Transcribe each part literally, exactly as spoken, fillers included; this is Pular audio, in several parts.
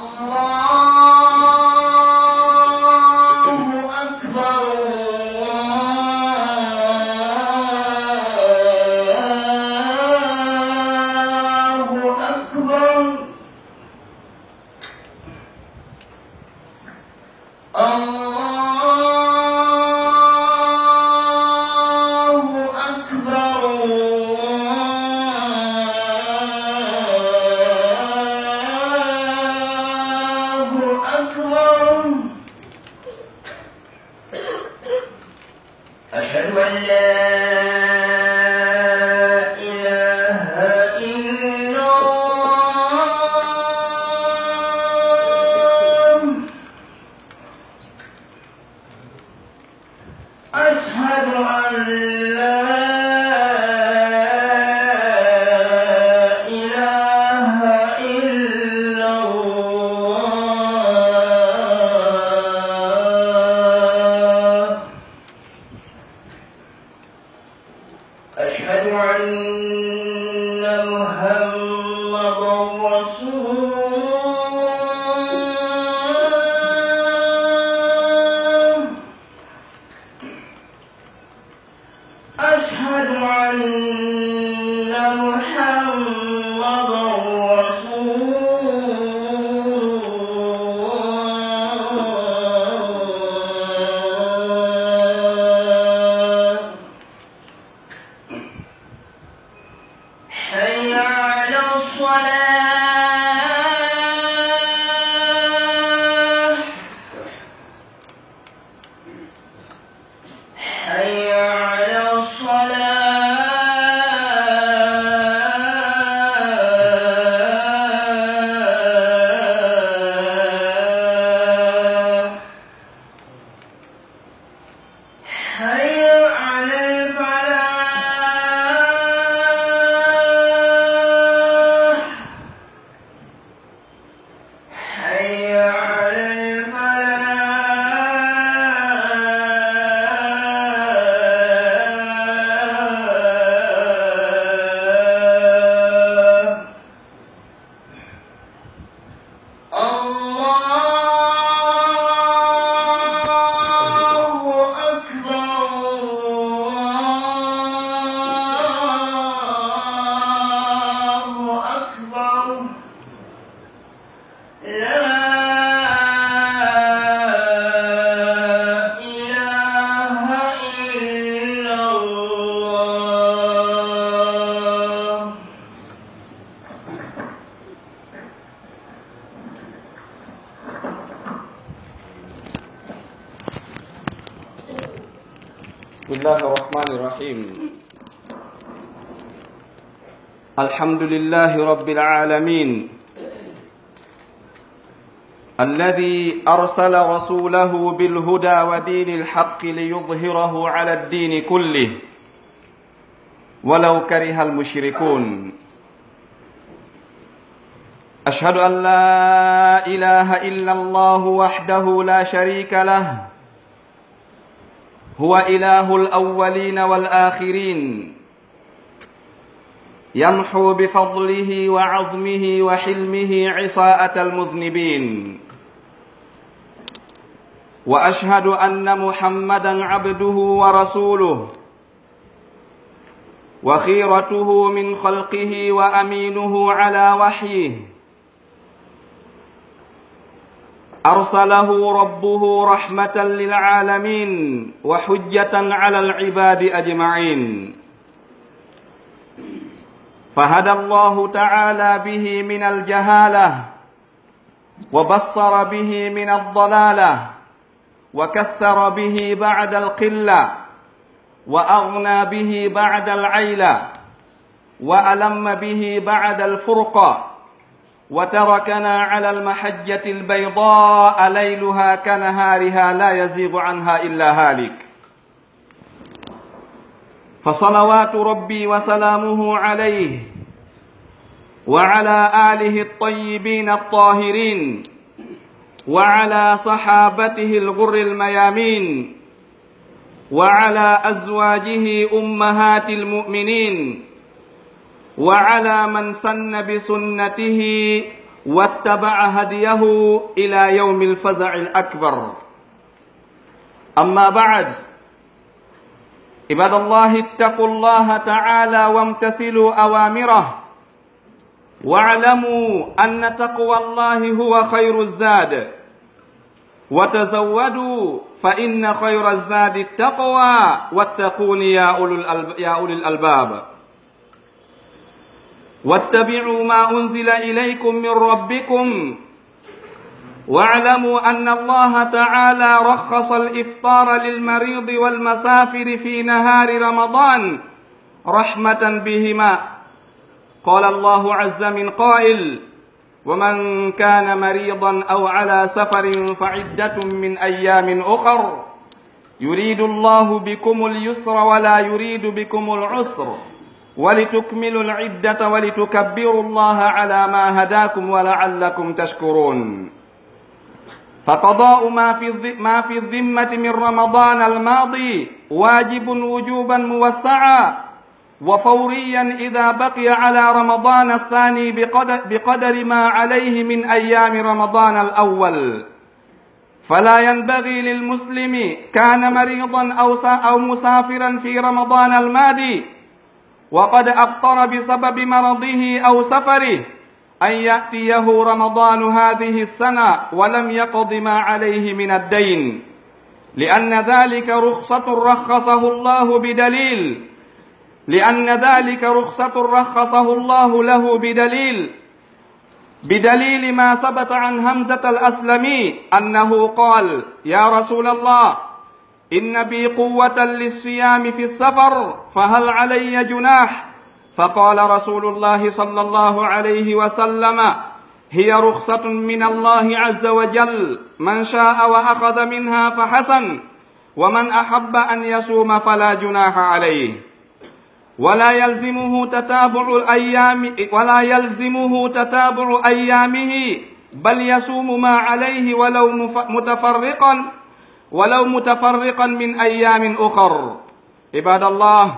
الله أكبر، الله أكبر، الله أكبر، الله أكبر. أشهد أن لا إله إلا الله. أشهد أن لا إله إلا الله. أشهد أن محمدا رسول الله. أشهد أن محمدا رسول الله. حي على الصلاة. حي على الصلاة. حي على الفلاح. حي على الفلاح. الله أكبر، الله أكبر. لا إله إلا الله. بسم الله الرحمن الرحيم. الحمد لله رب العالمين، الذي أرسل رسوله بالهدى ودين الحق ليظهره على الدين كله ولو كره المشركون. أشهد أن لا إله إلا الله وحده لا شريك له، هو إله الأولين والآخرين، يمحو بفضله وعظمه وحلمه عصاءة المذنبين. وأشهد أن محمدا عبده ورسوله، وخيرته من خلقه وأمينه على وحيه، أرسله ربه رحمة للعالمين وحجة على العباد أجمعين، فهدى الله تعالى به من الجهالة، وبصر به من الضلالة، وكثر به بعد القلة، وأغنى به بعد العيلة، وألم به بعد الفرقة، وتركنا على المحجة البيضاء ليلها كنهارها لا يزيغ عنها إلا هالك. فصلوات ربي وسلامه عليه وعلى آله الطيبين الطاهرين وعلى صحابته الغر الميامين وعلى أزواجه أمهات المؤمنين وعلى من سن بسنته واتبع هديه إلى يوم الفزع الأكبر. أما بعد، عباد الله، اتقوا الله تعالى وامتثلوا أوامره، واعلموا أن تقوى الله هو خير الزاد، وتزودوا فإن خير الزاد التقوى، واتقون يا أولو الألب-، يا أولي الألباب. واتبعوا ما أنزل إليكم من ربكم، واعلموا أن الله تعالى رخص الإفطار للمريض والمسافر في نهار رمضان رحمة بهما. قال الله عز من قائل: ومن كان مريضا أو على سفر فعدة من أيام أخر، يريد الله بكم اليسر ولا يريد بكم العسر، ولتكملوا العدة ولتكبروا الله على ما هداكم ولعلكم تشكرون. فقضاء ما في الذ-، ما في الذمة من رمضان الماضي واجب وجوبا موسعا، وفوريا إذا بقي على رمضان الثاني بقدر، بقدر ما عليه من أيام رمضان الأول. فلا ينبغي للمسلم كان مريضا أو سا-، أو مسافرا في رمضان الماضي وقد أفطر بسبب مرضه أو سفره أن يأتيه رمضان هذه السنة ولم يقض ما عليه من الدين، لأن ذلك رخصة رخصه الله بدليل، لأن ذلك رخصة رخصه الله له بدليل، بدليل ما ثبت عن همزة الأسلمي أنه قال: يا رسول الله، إن بي قوة للصيام في السفر، فهل علي جناح؟ فقال رسول الله صلى الله عليه وسلم: هي رخصة من الله عز وجل، من شاء وأخذ منها فحسن، ومن أحب أن يصوم فلا جناح عليه. ولا يلزمه تتابع الأيام، ولا يلزمه تتابع أيامه، بل يصوم ما عليه ولو مف-، متفرقا، ولو متفرقا من أيام أخر. عباد الله،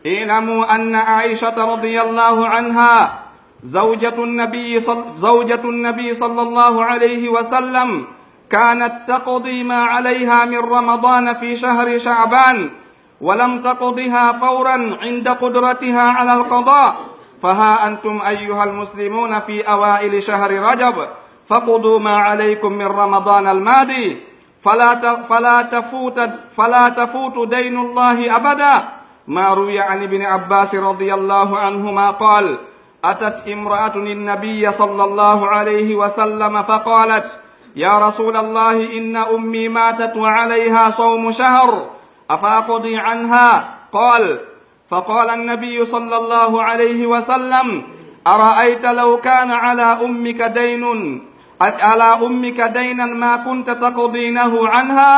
اعلموا أن عائشة رضي الله عنها زوجة النبي صل-، زوجة النبي صلى الله عليه وسلم كانت تقضي ما عليها من رمضان في شهر شعبان، ولم تقضها فورا عند قدرتها على القضاء، فها أنتم أيها المسلمون في أوائل شهر رجب، فقضوا ما عليكم من رمضان الماضي، فلا ت-، فلا تفوت، فلا تفوت دين الله أبدا. ما روي عن ابن عباس رضي الله عنهما قال: أتت امرأة النبي صلى الله عليه وسلم فقالت: يا رسول الله، إن أمي ماتت وعليها صوم شهر، أفأقضي عنها؟ قال، فقال النبي صلى الله عليه وسلم: أرأيت لو كان على أمك دين، على أمك دينا ما كنت تقضينه عنها؟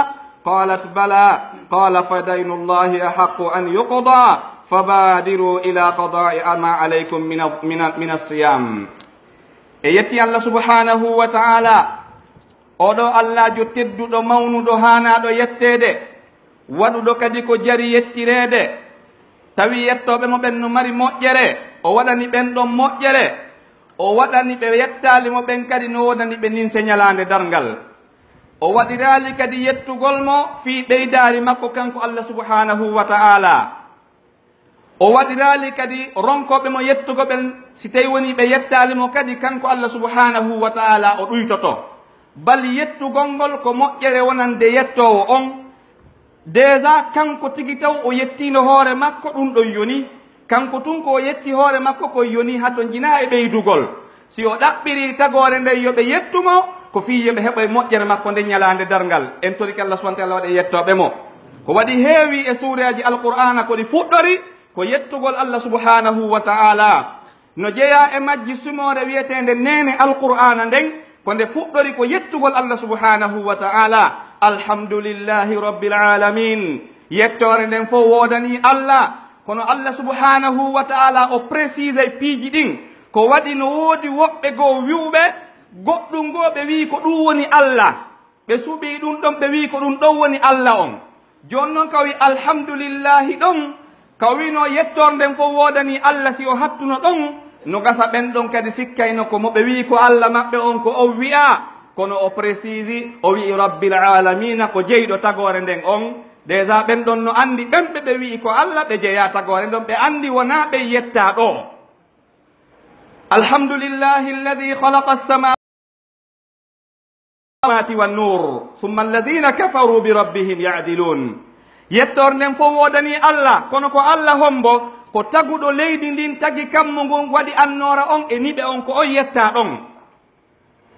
قالت: بلى. قال: فدين الله أحق أن يقضى، فبادروا إلى قضاء ما عليكم من، من، من الصيام. E yetti Allah subhanahu wa ta'ala, oɗo Allajo tedduɗo, mawnuɗo, haanaaɗo yetteede, waɗuɗo kadi ko jari yettireede, tawi yettooɓe mo ɓen no mari moƴƴere, o waɗani ɓen ɗon moƴƴere, o waɗani ɓe yettaali mo ɓen kadi no woodani ɓe ninse ñalaande darngal. O waɗiraali kadi yettugol mo fii ɓeydaari makko kanko Allah subhanahu wa ta'ala. O waɗiraali kadi ronkooɓe mo yettugo ɓen, si tawi wonii ɓe yettaali mo kadi kanko Allah subhanahu wa ta'ala, o ɗuytoto. Bal yettugol ngol ko moƴƴere wonande yettoowo on. Déjà, kanko tigi taw o yettiino hoore makko, ɗun ɗon yonii. Kanko tun ko o yetti hoore makko kon yonii, hatonjinaa e ɓeydugol. Si o ɗaɓɓirii tagoore nden yo ɓe yettu mo, ko fii yo ɓe heɓoy moƴƴere makko nden ñalaande darngal. En torike Allah subhanahu wa ta'ala waɗa e yettooɓe mo. Ko waɗi heewi e suureeji Alqur'aana ko ɗi fuɗɗori, ko yettugol Allah subhanahu wa ta'ala. No jeyaa e majji sumoore wi'eteende neene Alqur'aana nden, ko nde fuɗɗori ko yettugol Allah subhanahu wa ta'ala. Alhamdulillahi rabbil alamin. Yettoore nden fow woodanii Allah. Kono Allah subhanahu wa ta'ala o précisay piiji ɗin. Ko waɗi no woodi woɓɓe goo wi'uɓe goɗɗun goo, ɓe wi'i ko ɗun woni Allah. Ɓe suɓii ɗun ɗon, ɓe wi'i ko ɗun ɗon woni Allah on. Jooni non ka wi'i alhamdulillahi ɗon, ka wi'unoo yettoore nden fow woodanii Allah si o hattuno ɗon, No gasa ɓen ɗon kadi sikkayno ko mo ɓe wi'i ko Alla maɓɓe on ko on wi'aa, kono o précisi, o wi'i Rabbil Aalamiina, ko jeyɗo tagoore nden on. Déjà ɓen ɗon no anndi ɓen ɓe ɓe wi'i ko Alla, ɓe jeyaa tagoore nden, ɓe anndi wonaa ɓe yettaa ɗoo. Alhamdulillahi alladhi khalaqa as-samawati wan nur, thumma alladhina kafaru bi rabbihim ya'dilun. Yettoore nden fow woodanii Alla, kono ko Alla hombo? Ko taguɗo leydi ndin, tagi kammu ngun, waɗi annoora on e niɓe on, ko on yettaa ɗon.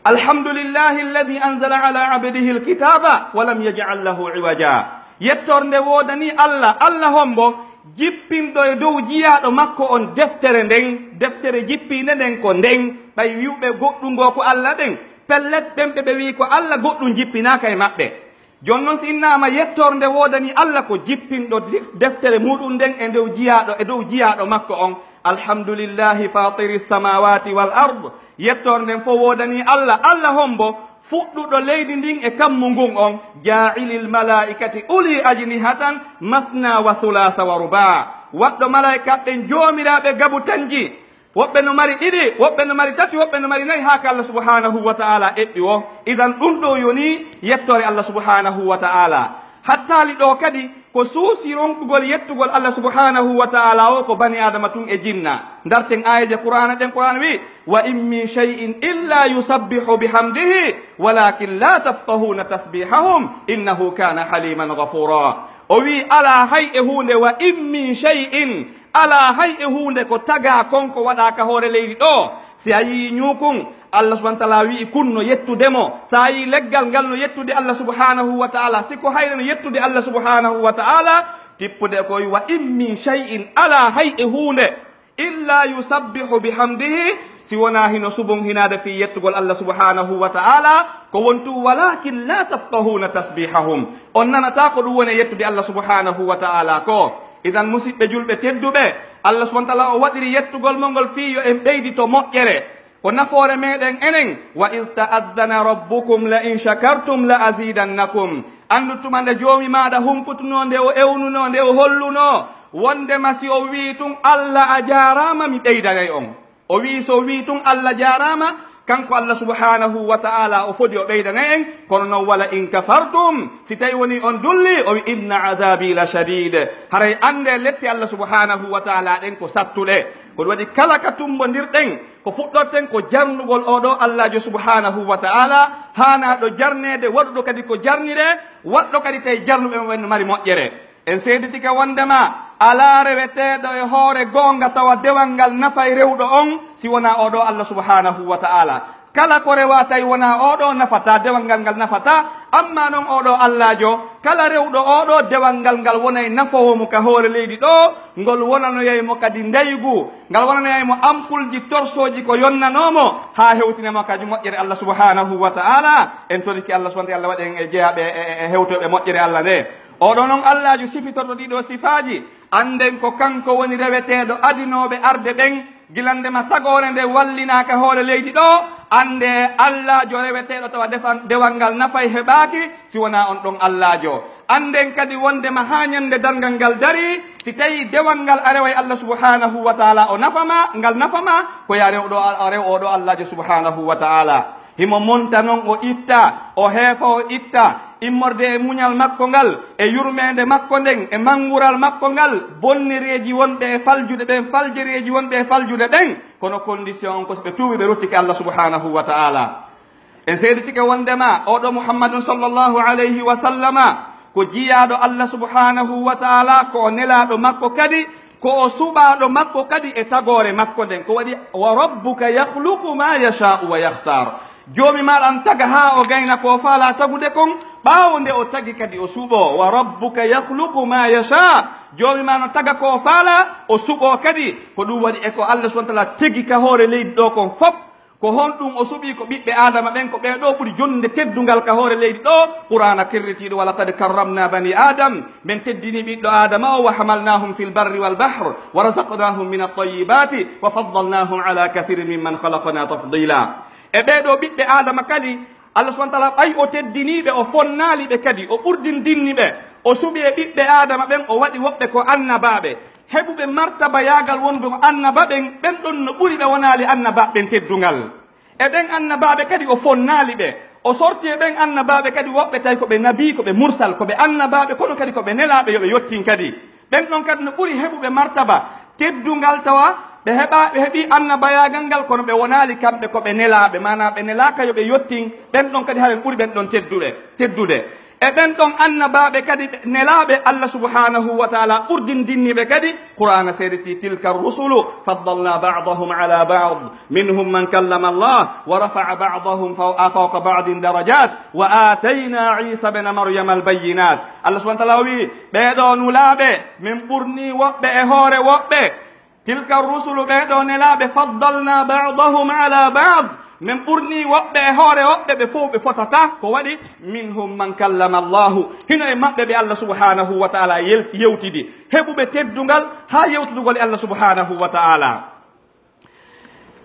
Alhamdulillahi alladhi anzala ala abdihi alkitaba wa lam yaj'al lahu iwaja. Yettoore nde woodanii Alla, Alla hombo? Jippinɗo e dow jiyaaɗo makko on deftere nden, deftere jippiinde nden ko nden, ɓay wi'uɓe goɗɗun goo ko Alla ɗen, pellet ɓen ɓe ɓe wi'i ko Alla goɗɗun jippinaaka e maɓɓe. Jooni non si innaama yettoore nde woodanii Alla ko jippinɗo dif-, deftere muuɗun nden e dow jiyaaɗo, e dow jiyaaɗo makko on, alhamdulillahi fatiri samawati wal ard, yettoore nden fow woodanii Alla, Alla hombo? Fuɗɗuɗo leydi ndin e kammu ngun on, jaa'ilil malaa'ikati uli ajnihatan mathna wa thulaatha wa rubaa. Waɗɗo malaa'ika ɓen joomiraaɓe gabu tanji. Woɓɓe no mari ɗiɗi, woɓɓe no mari tati, woɓɓe no mari nayi, haa ka Alla subhanahu wa ta'ala eɓɓi wo. Idan ɗun ɗoo yonii yettoore Alla subhanahu wa ta'ala. Hattaali ɗoo kadi, ko suusi ronkugol yettugol Alla subhanahu wa ta'ala o ko bani Aadama tun e jinna. Ndarten aayeeje Qur'aana ɗen, Qur'aana wi'i, "Wa in min shay'in illa yusabbihu bihamdihi, walakin la tafqahuna tasbihahum, innahu kana haliman ghafura." O wi'i, alaa hay e huunde, wa in min shay'in, alaa hay e huunde ko tagaa kon ko waɗaa ka hoore leydi ɗoo. Si a yi'ii ñuukun, Alla subhanahu wa ta'ala wi'i kun no yettude mo. Si a yi'ii leggal ngal no yettude Alla subhanahu wa ta'ala, si ko hayre no yettude Alla subhanahu wa ta'ala, tippude ko wa in min shay'in, alaa hay e huunde, illa yusabbihu bihamdihi, si wonaa hino subunhinaade fii yettugol Alla subhanahu wa ta'ala, ko wontu, walakin la tafqahuna tasbihahum. On nanataa ko ɗun woni e yettude Alla subhanahu wa ta'ala ko. Idan, musiɓɓe julɓe tedduɓe, Alla subhanahu wa ta'ala o waɗiri yettugol mo ngol fii yo en ɓeydito moƴƴere. Ko nafoore meɗen enen, "Wa idh ta'adhana rabbukum la in shakartum la azidannakum." Anndu tuma nde Joomi maaɗa hunkutunoo, nde o ewnunoo, nde o hollunoo, wondema si o wi'i tun, "Alla a jaaraama, mi ɓeydanay on." O wi'i, so o wi'i tun, "Alla jaaraama," kanko Alla subhanahu wa ta'ala o fodi o ɓeydanay en, kono non, "Wala in kafartum," si tawi woni on dulli, o wi'i, "Inna azabi la shadid." Haray annde lette Alla subhanahu wa ta'ala ɗen ko sattuɗe. Ko ɗun waɗi kala ka tumbondirɗen, ko fuɗɗorten ko jarnugol oo ɗoo Allaajo subhanahu wa ta'ala, haanaaɗo jarneede, waɗuɗo kadi ko jarniree, waɗɗo kadi tawi jarnuɓe ɓen no mari moƴƴere. En seeditike wondema alaa reweteeɗo e hoore goonga tawa dewal ngal nafay rewɗo on si wonaa oo ɗoo Alla subhanahu wa ta'ala. Kala ko rewaa tawi wonaa oo ɗoo nafataa, dewal ngal ngal nafataa. Ammaa non oo ɗoo Allaajo, kala rewɗo oo ɗoo, dewal ngal ngal wonay nafoowo mo ka hoore leydi ɗoo, ngol wonanoyay mo kadi ndaygu, ngal wonanoyay mo ampulji, torsooji ko yonnanoo mo, haa hewtina mo kadi moƴƴere Alla subhanahu wa ta'ala. En torike Alla subhanahu wa ta'ala waɗa en e jeyaaɓe e, e, e hewtooɓe moƴƴere Alla nde. Oo ɗoo non Allaajo sifitorɗo ɗii ɗoo sifaaji, annden ko kanko woni reweteeɗo adinooɓe arde ɓen, gilannde ma tagoore nde wallinaaka hoore leydi ɗoo, anndee Allaajo reweteeɗo tawa defan-, dewal ngal nafay heɓaaki si wonaa on ɗon Allaajo. Annden kadi wondema haa ñande darngal ngal darii, si tawii dewal ngal a reway Alla subhanahu wa ta'ala o nafa ma, ngal nafa ma, ko yo a rew ɗoo, a rew oo ɗoo Allaajo subhanahu wa ta'ala. Himo monta non, o itta, o heefa, o itta, immorde e muñal makko ngal, e yurmeende makko nden, e manngural makko ngal, bonnereeji wonɓe e faljude ɓen, faljereeji wonɓe e faljude ɓen, kono condition on ko si ɓe tuubi, ɓe ruttike Allah subhanahu wa ta'ala. En seeditike wondema oo ɗoo Muhammadun sallallahu alayhi wa sallama, ko jiyaaɗo Allah subhanahu wa ta'ala, ko o nelaaɗo makko kadi, ko o suɓaaɗo makko kadi e tagoore makko nden. Ko waɗi, "Wa rabbuka yakhluqu ma yasha'u wa yakhtar." Joomi maaɗa on taga haa o gayna ko o faalaa tagude kon, ɓaawo nde o tagi kadi o suɓoo. "Wa rabbuka yakhluqu ma yasha." Joomi maa no taga ko o faalaa, o suɓoo kadi. Ko ɗun waɗi e ko Allah subhanahu wa ta'ala tegi ka hoore leydi ɗoo kon fow. Ko honɗun o suɓii? Ko ɓiɓɓe Aadama ɓen, ko ɓee ɗoo ɓuri jonnude teddungal ka hoore leydi ɗoo. Qur'aana kerritiiɗo, "Wa laqad karramna bani Adam." Men teddinii ɓiɗɗo Aadama o, "Wa hamalnahum fil barri wal bahr, wa razaqnahum min at-tayyibati, wa faddalnahum ala kathirin mimman khalaqna tafdila." E ɓee ɗoo ɓiɓɓe Aadama kadi, Allah subhanahu wa ta'ala, ɓay o teddinii ɓe, o fonnaali ɓe kadi, o ɓurdindinni ɓe, o suɓi e ɓiɓɓe Aadama ɓen, o waɗi woɓɓe ko annabaaɓe. Heɓuɓe martabayaagal wonɓe ko annaba ɓen, ɓen ɗon no ɓuri ɓe wonaali annabaaɓe ɓen teddungal. E ɓen annabaaɓe kadi o fonnaali ɓe. O sorti e ɓen annabaaɓe kadi woɓɓe tawi ko ɓe nabii, ko ɓe mursal, ko ɓe annabaaɓe, kono kadi ko ɓe nelaaɓe, yo ɓe yottin kadi. Ɓen ɗon kadi no ɓuri heɓuɓe martaba teddungal, tawa ɓe heɓa, ɓe heɓi annabayaagal ngal, kono ɓe wonaali kamɓe ko ɓe nelaaɓe, maanaa ɓe nelaaka yo ɓe yottin. Ɓen ɗon kadi haɓe ɓuri ɓen ɗon tedduɓe, teddude. E ɓen ɗon annabaaɓe kadi ɓe nelaaɓe, Allah subhanahu wa ta'ala ɓurdindinniiɓe kadi. Qur'aana seediti, tilka rusulu faddalna ba'dahum ala ba'd, minhum man kallama Allah, wa rafa'a ba'dahum faw-, fawqa ba'din darajat, wa atayna Isa bna Maryama albayyinat. Allah subhanahu wa ta'ala o wi'i, ɓee ɗoo nulaaɓe, min ɓurnii woɓɓe e hoore woɓɓe. Tilka rusulu, ɓee ɗoo nelaaɓe, faddalna ba'dahum ala ba'd, min ɓurnii woɓɓe e hoore woɓɓe, ɓe fow ɓe fotataa. Ko waɗi? Minhum man kallama Allahu, hino e maɓɓe ɓe Allah subhanahu wa ta'ala yel-, yewtidi, heɓuɓe teddungal haa yewtudugol e Allah subhanahu wa ta'ala.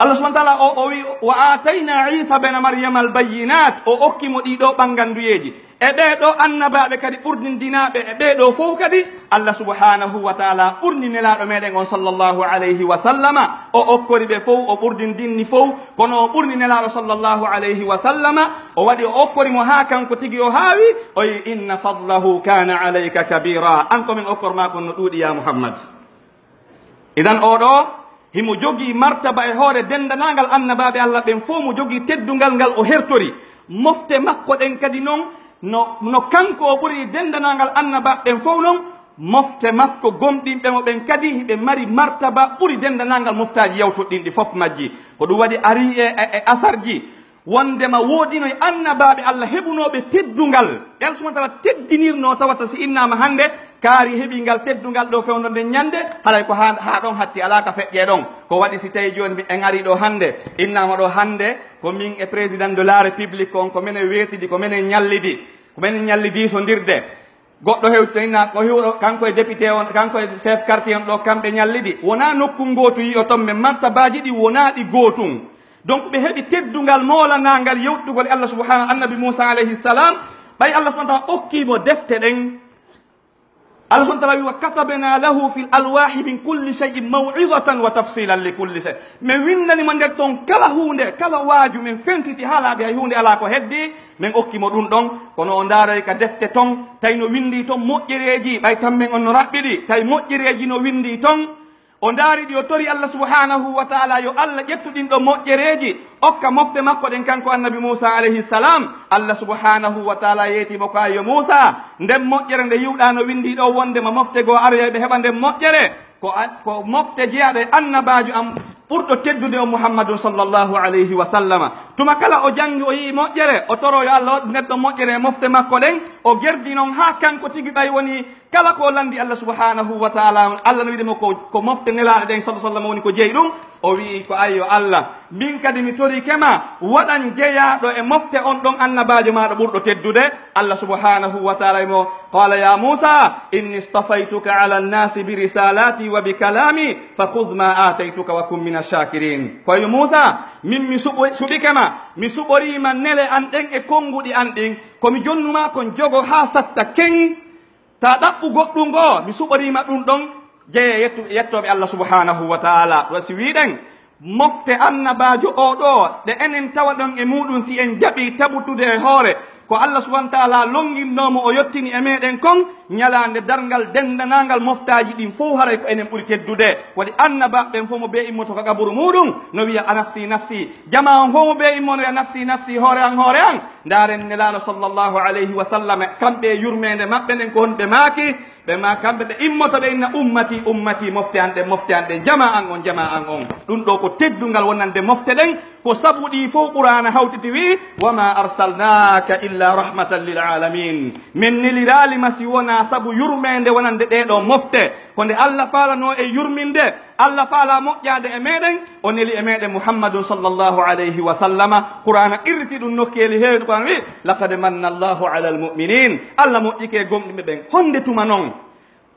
Allah subhanahu wa ta'ala o, o wi, wa atayna Isa bna Maryama albayyinat, o okki mo ɗii ɗoo ɓanngannduyeeji. E ɓee ɗoo annabaaɓe kadi ɓurdindinaaɓe e ɓee ɗoo fow kadi, Allah subhanahu wa ta'ala ɓurni nelaaɗo meɗen on sallallahu alayhi wa sallama, o okkori ɓe fow, o ɓurdindinni fow, kono o ɓurni nelaaɗo sallallahu alayhi wa sallama, o waɗi o okkori mo haa kanko tigi o haawi, o yi, inna fadlahu kana alayka kabira, an ko min okkor maa kon no ɗuuɗi ya Muhammad. Idan, oo ɗoo, himo jogii martaba e hoore denndanangal annabaaɓe Allah ɓen fow, mo jogii teddungal ngal o hertori. Mofte makko ɗen kadi non, no, no kanko o ɓuri denndanangal annabaaɓe ɓen fow non, mofte makko gomɗinɓe mo ɓen kadi, hiɓe mari martaba ɓuri denndanangal moftaaji yawtuɗi ɗin ɗi fof majji. Ko ɗum waɗi arii e, e, e asarji. Wondema woodino e annabaaɓe Allah heɓunooɓe teddungal, ɓe Allah subhanahu wa ta'ala teddinirnoo, tawata si innaama hannde, kaari heɓii ngal teddungal ɗoo fewndo nden ɲannde, haray ko haa, haa ɗon hatti, alaa ka feƴƴee ɗon. Ko waɗi si tawii jooni mi, en arii ɗoo hannde, innaama ɗoo hannde, ko min e président de la république on, ko menen weetidi, ko menen ɲallidi, ko menen ɲallidi so ndirde. Goɗɗo hewti to inna ko hiwɗo, kanko e député on, kanko e chef quartier on ɗoo, kamɓe ɲallidi. Wonaa nokku ngootu yi'oton men, martabaaji ɗi wonaa ɗi gootun. Donc, ɓe heɓi teddungal moolanaangal yewtugol e Allah subhanahu, annabi Muusa alayhi salam, ɓay Allah subhanahu wa ta'ala okkii mo defte ɗen. Allah subhanahu wa ta'ala wi, "Wa katabna lahu fil alwahi min kulli shay'in maw'izatan wa tafsilan li kulli shay." Men winndani mo nder ton kala huunde, kala waaju, men fensiti haalaaɓe hay huunde alaa ko heddii. Men okki mo ɗun ɗon, kono o ndaaroy ka defte ton, tawi no winndii ton moƴƴereeji, ɓay kammen on no raɓɓiɗi, tawi moƴƴereeji no winndii ton. O ndaari ɗi, o tori Allah subhanahu wa ta'ala yo Allah ƴettu ɗin ɗon moƴƴereeji, okka mofte makko ɗen kanko annabi Muusa alayhi salam. Allah subhanahu wa ta'ala yeeti mo ko, "Ayyo Muusa, nden moƴƴere nde yi'uɗaa no winndii ɗoo wondema mofte goo aroyay ɓe heɓa nden moƴƴere, ko a-, ko mofte jeyaaɗe annabaajo am ɓurɗo teddude on Muhammadun sallallahu alayhi wa sallama." Tuma kala o janngi, o yi'i moƴƴere, o toro yo Allah waɗu neɗɗo moƴƴere e mofte makko ɗen, o gerdi non haa kanko tigi ɓay woni kala ko lanndi Allah subhanahu wa ta'ala, Allah no wiide mo ko, ko mofte nelaaɗe ɗen sallallahu alayhi wa sallam woni ko jeyi ɗum. O wi'i ko, "Ayyo Allah, min kadi mi torike ma, waɗan jeyaaɗo e mofte on ɗon annabaajo maaɗa ɓurɗo teddude." Allah subhanahu wa ta'ala mo, qala ya Musa, inni istafaytuka ala nnasi bi risalati wa bi kalami, fa khudh ma ataytuka wa kun min ash-shakirin. Ko yo Musa, min mi suɓo-, suɓike ma, mi suɓoriima nele an ɗen e konnguɗi an ɗin, ko mi jonnumaa kon jogo haa satta ken. Taa ɗaɓɓu goɗɗun goo, mi suɓoriima ɗun ɗon, jeyee yettu-, yettooɓe Allah subhanahu wa ta'ala. Ɗun si wiɗen, mofte annabaajo oo ɗoo, ɗe enen tawaɗon e muuɗun, si en jaɓii tabutude e hoore, ko Allah subhanahu wa ta'ala longinnoo mo, o yottini e meɗen kon, ɲalaande darngal denndanangal moftaaji ɗin fow, haray ko enen ɓuri teddude. Waɗi annabaaɓe ɓen fow mo bee immoto ka qaburu muuɗun, no wi'a, "A nafsi, nafsi." Jamaa on fow mo bee immoto no wi'a, "Nafsi, nafsi, hoore an, hoore an." Ndaaren Nelaaɗo sallallahu alayhi wa sallam, kamɓe e yurmeende maɓɓe nden ko honɓe maaki? Ɓe maa kamɓe ɓe immoto ɓe inna, "Ummati, ummati, mofte an ɗen, mofte an ɗen, jamaa an on, jamaa an on." Ɗun ɗoo ko teddungal wonande mofte ɗen, ko sabu ɗii fow Qur'aana hawtiti wi'i, "Wa ma arsalnaaka illa rahmatan lil alamin." Men neliraali ma si wonaa sabu yurmeende wonande ɗee ɗoo mofte. Ko nde Allah faalanoo e yurminde, Allah faalaa moƴƴaade e meɗen, o neli e meɗen Muhammadun sallallahu alayhi wa sallama. Qur'aana qirriti ɗun nokkeeli heewɗi, Qur'aana wi'i, "Laqad manna Allahu ala al-mu'minin." Allah moƴƴike e gomɗinɓe ɓen. Honde tuma non?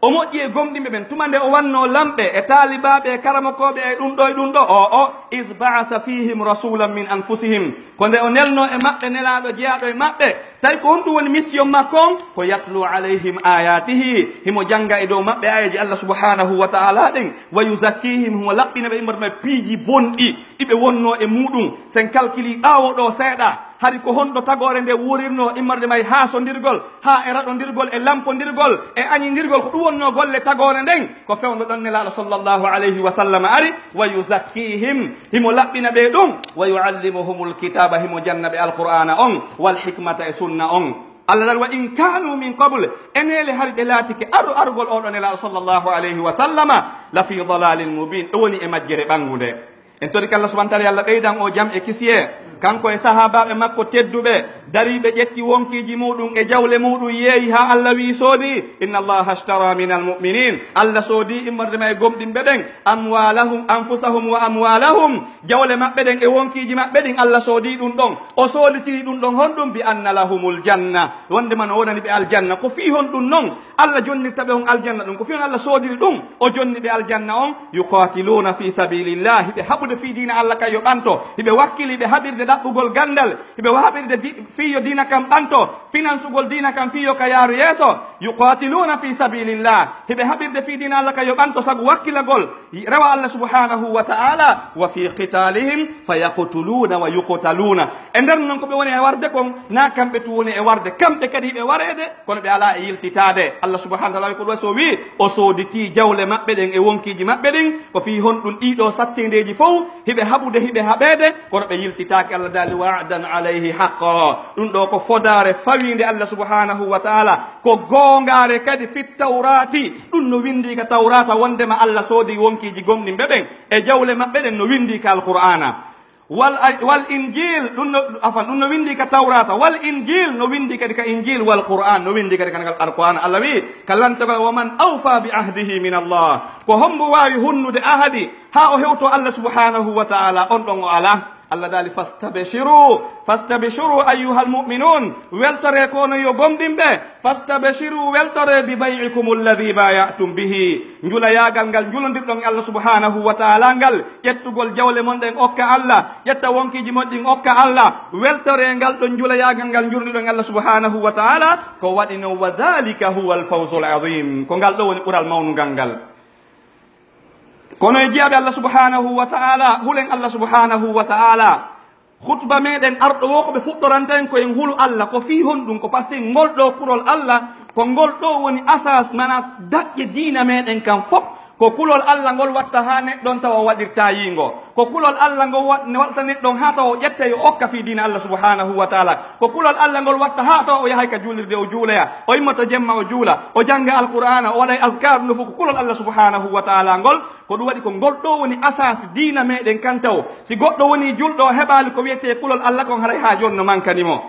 O moƴƴi e gomɗinɓe ɓen, tuma nde o wannoo lamɓe e taalibaaɓe e karamokooɓe e ɗum ɗoo e ɗum ɗoo, o, o, "Id ba'atha fihim rasulan min anfusihim." Ko nde o nelnoo e maɓɓe nelaaɗo jeyaaɗo e maɓɓe. Tawi ko honɗum woni mission makko on? Ko "yatlu alayhim ayatihi", himo jannga e dow maɓɓe aayeeji Allah subhanahu wa ta'ala ɗen, "wa yuzakkihim", himo laɓɓina ɓe immorde maɓɓe piiji bonɗi ɗi ɓe wonnoo e muɗum. Sen kalkili ɓaawo ɗoo seeɗa, hari ko honɗo tagoore nde wuurirnoo immorde may haasondirgol, haa e raɗondirgol, e lampondirgol, e añindirgol, ko ɗum wonnoo golle tagoore nden? Ko fewndo ɗon Nelaaɗo sallallahu alayhi wa sallam ari, "wa yuzakkihim", himo laɓɓina ɓe ɗum, "wa yuallimuhumul kitaba", himo janna ɓe Alqur'aana on, "wal hikmata", e sunna on. Allah dal, "wa in kanu min qabl", eneele hari ɓe laatike aro arugol oɗo Nelaaɗo sallallahu alayhi wa sallama, "la fi dalalin mubin", ɓe woni e majjere ɓanngunde. En torike Allah subhanahu wa ta'ala, yo Allah ɓeydan o jam e kisiyee, kanko e sahaabaaɓe makko tedduɓe, dariiɓe ƴetti wonkiiji muɗum e jawle muɗum yeeyi haa Allah wi'i soodi, "Inna Allaha ashtara minal mu'minin", Allah soodi immorde ma e gomɗinɓe ɓen, "amwalahum, anfusahum wa amwalahum", jawle maɓɓe ɗen e wonkiiji maɓɓe ɗin, Allah soodi ɗum ɗon. O sooditiri ɗum ɗon honɗum? "Bi anna lahumul janna", wonde man o wonani ɓe aljanna. Ko fii honɗum non? Allah jonnirta ɓe on aljanna ɗum. Ko fii on Allah soodiri ɗum, o jonni ɓe aljanna on. "Yuqatiluna fi sabilillah", hiɓe haɓude fii diina Allah kan yo ɓanto, hiɓe wakkili, hiɓe haɓirde ɗaɓɓugol gandal, hiɓe haɓirde di-, fii yo diina kan ɓanto, finansugol diina kan fii yo ka yaaru yeeso. "Yuqatiluna fi sabilillah", hiɓe haɓirde fii diina Allah kan yo ɓanto sabu wakkilagol rewa Allah subhanahu wa ta'ala. "Wa fi qitalihim fa yaqtuluna wa yuqtaluna", e nder non ko ɓe woni e warde kon, na kamɓe tun woni e warde, kamɓe kadi hiɓe wareede, kono ɓe alaa e yiltitaade. Allah subhanahu wa ta'ala ko ɗum waɗi so wi'i o sooditii jawle maɓɓe ɗen e wonkiiji maɓɓe ɗin, ko fii honɗum? Ɗii ɗoo satteendeeji fow hiɓe haɓude, hiɓe haɓeede, kono ɓe yiltitaaki. Allah daali, "Wa'dan alayhi haqqa", ɗum ɗoo ko fodaare fawiinde Allah subhanahu wa ta'ala, ko goongaare kadi. "Fit tawrati", ɗum no winndii ka Tawraata wonndema Allah soodii wonkiiji gomɗinɓe ɓen e jawle maɓɓe ɗen, no winndii ka Alqur'aana. Wal, wal injil, ɗum no, afan, ɗum no winndii ka Tawraata, wal injil, no winndii kadi ka Injil, wal Qur'an, no winndii kadi ka Alqur'an. Allah wi'i ka lantagol, "Wa man awfa bi ahdihi min Allah." Ko hombo waawi hunnude ahadi haa o hewtoo Allah subhanahu wa ta'ala? On ɗon o alaa. Allah daali, "Fastabshiru, fastabshiru ayyuhal mu'minun." Weltoree ko onon yo gomɗinɓe. "Fastabshiru", weltoree, "bi bay'ikum alladhi bay'tum bihi." Njulayaagal ngal njulondirɗon e Allah subhanahu wa ta'ala ngal, ƴettugol jawle mon ɗen okka Allah, ƴetta wonkiiji mon ɗin okka Allah, weltoree ngal ɗon njulayaagal ngal njulondirɗon e Allah subhanahu wa ta'ala, ko waɗi non, "wa dhalika huwal fawzul azim." Ko ngal ɗoo woni ɓural mawnungal ngal. Kono e jiyaaɓe Allah subhanahu wa ta'ala, hulen Allah subhanahu wa ta'ala. Khutba meɗen arɗo woo ko ɓe fuɗɗoranta en ko en hulu Allah. Ko fii honɗum? Ko parce que ngol ɗoo kulol Allah, ko ngol ɗoo woni asas, mana daƴƴe diina meɗen kan fof. Ko kulol Allah ngol watta haa neɗɗo on tawa o waɗirtaa yiingo. Ko kulol Allah ngol wa-, ne waɗata neɗɗo on haa tawa o ƴetta yo okka fii diina Allah subhanahu wa ta'ala. Ko kulol Allah ngol watta haa tawa o yahay ka juulirde o juuloya. O immoto jemma o juula. O jannga Alqur'aana, o waɗay azkar, no fof ko kulol Allah subhanahu wa ta'ala ngol. Ko ɗum waɗi ko ngol ɗoo woni asas diina meɗen kan taw. Si goɗɗo wonii julɗo, o heɓaali ko wi'etee kulol Allah kon, haray haa jooni no mankani mo.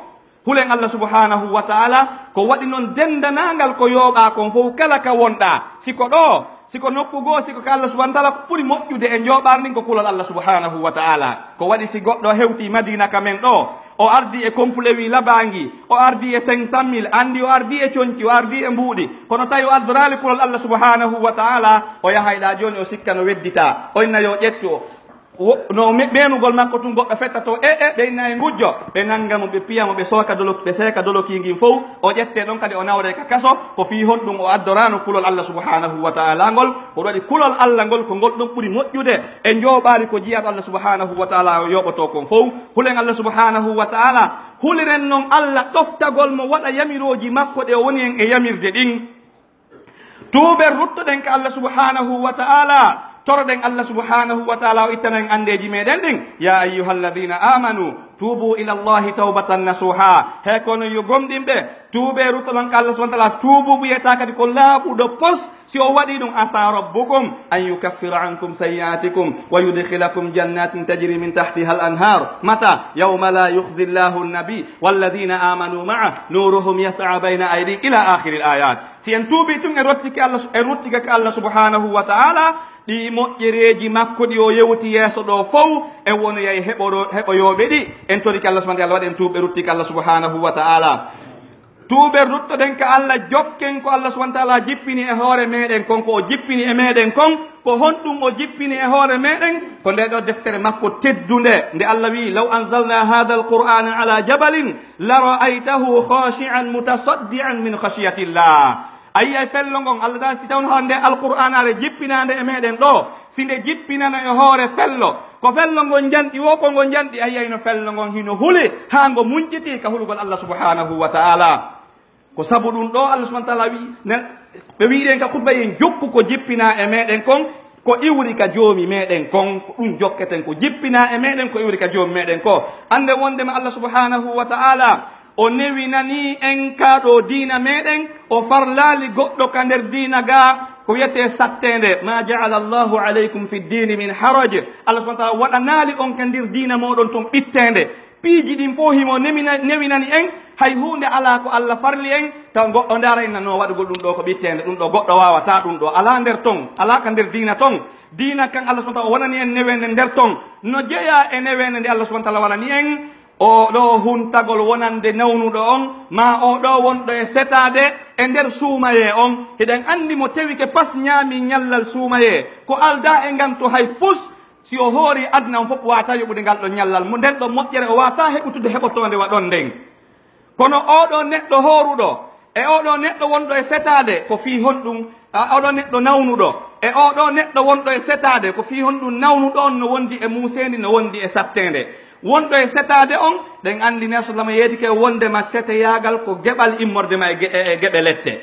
Hulen Allah subhanahu wa ta'ala, ko waɗi non dendanaangal ko yooɓaa kon fow kala ka wonɗaa. Si ko ɗoo, si ko nokku goo, si ko ka Allah subhanahu wa ta'ala, ko ɓuri moƴƴude e njooɓaari ndin ko kulol Allah subhanahu wa ta'ala. Ko waɗi si goɗɗo hewtii Madiina ka men ɗoo, o ardii e complet wii labaangi, o ardii e cinq cent mille, anndi o ardii e conci, o ardii e mbuuɗi, kono tawi o ardoraali kulol Allah subhanahu wa ta'ala, o yahay ɗaa jooni o sikka no wedditaa, o inna yo ƴettu o. Wo-, no me-, meenugol makko tun goɗɗo fetta to, e, e, ɓe inna e ngujjo, ɓe nanga mo, ɓe piya mo, ɓe sooka doloki, ɓe seeka doloki ngin fow, o ƴettee ɗon kadi o nawree ka kaso, ko fii honɗum? O addoraano kulol Allah subhanahu wa ta'ala ngol, ko waɗi kulol Allah ngol ko ngol ɗon ɓuri moƴƴude e njooɓaari ko jiyaaɗo Allah subhanahu wa ta'ala o yooɓotoo kon fow. Hulen Allah subhanahu wa ta'ala, huliren non Allah ɗoftagol mo waɗa yamirooji makko ɗe o woni en e yamirde ɗin. Tuuben, ruttoɗen ka Allah subhanahu wa ta'ala, toroɗen Allah subhanahu wa ta'ala o ittana en anndeeji meɗen ɗin. "Ya ayyuhalladhina amanu, tubu ila Allahi tawbatan nasuha." He kono yo gomɗinɓe, tuubee, ruttoɗon ka Allah subhanahu wa ta'ala, tuubu wi'etaa kadi ko laaɓuɗo pos. Si o waɗii ɗum, "asa rabbukum an yukaffira ankum sayyi'atikum wa yudkhilakum jannatin tajri min tahtiha al-anhar." Mata? "Yawma la yukhzi Allahu an-nabi walladhina amanu ma'a nuruhum yas'a bayna aydihim" ila akhiril ayat. Si en tuubii tun, en rottike Allah, en ruttike ka Allah subhanahu wa ta'ala, ɗii moƴƴereeji makko ɗi o yewti yeeso ɗoo fow, en wonoyay heɓoro-, heɓoyooɓe ɗi. En torike Allah subhanahu wa ta'ala, waɗen tuuɓe, ruttike Allah subhanahu wa ta'ala. Tuuben, ruttoɗen ka Alla, jokken ko Alla subhaanahu wa ta'aalaa jippini e hoore meɗen kon, ko o jippini e meɗen kon. Ko honɗun o jippini e hoore meɗen? Ko ndee ɗoo deftere makko teddunde, nde Alla wi'i: "Law anzalnaa haadhal qur'aana alaa jabalin la ra'aytahu khaashi'an mutasaddi'an min khashyatillah." A yi'ay fello ngon, Alla da si tawno hara nde Alqur'aanaare jippinaande e meɗen ɗoo, si nde jippinano e hoore fello, ko fello ngon njanɗi woo, ko ngon njanɗi, a yi'ayno fello ngon hino huli, haa ngo munciti ka hulugol Alla subhaanahu wa ta'aalaa. Ko sabu ɗun ɗoo Alla subhaanahu wa ta'aalaa wi'i, ne, ɓe wi'i ɗen ka khutba en, jokku ko jippinaa e meɗen kon, ko iwri ka Joomi meɗen kon, ko ɗun jokketen, ko jippinaa e meɗen, ko iwri ka Joomi meɗen ko. Annden wonndema Alla subhaanahu wa ta'aalaa, o newinanii en ka ɗoo diina meɗen, o farlaali goɗɗo ka nder diina gaa, ko wi'etee satteende. "Ma ja'ala Allahu alaykum fi ddiini min haraj." Alla subhaanahu wa ta'aalaa waɗanaali on ka nder diina mooɗon ton ɓitteende. Piiji ɗin fow himo nemina-, newinani en, hay huunde alaa ko Alla farli en, taw goɗɗo ndaara inna no waɗugol ɗun ɗoo ko ɓitteende, ɗun ɗoo goɗɗo waawataa ɗun ɗoo, alaa nder ton, alaa ka nder diina ton. Diina kan Alla subhaanahu wa ta'aalaa o wonani en neweende nder ton. No jeyaa e neweende nde Alla subhaanahu wa ta'aalaa wonani en, oo ɗoo huntagol wonande nawnuɗo on, maa oo ɗoo wonɗo e setaade e nder suumayee on. Hiɗen anndi mo tewike pas ɲaami ɲallal suumayee, ko aldaa e nganto hay fus, si o hoori aduna on fow waawataa yoɓude ngal ɗon ɲallal, mo nden ɗon moƴƴere o waawataa heɓutude heɓotoonde wa ɗon nden. Kono oo ɗoo neɗɗo hooruɗo, e oo ɗoo neɗɗo wonɗo e setaade, ko fii honɗun? A, oo ɗoo neɗɗo nawnuɗo, e oo ɗoo neɗɗo wonɗo e setaade, ko fii honɗun nawnuɗo on no wondi e muuseendi, no wondi e satteende? Wonɗo e setaade on, ɗen anndi Neeso Lama yeetike wondema seteyaagal ko geɓal immorde ma e ge-, e, e geɓe lette.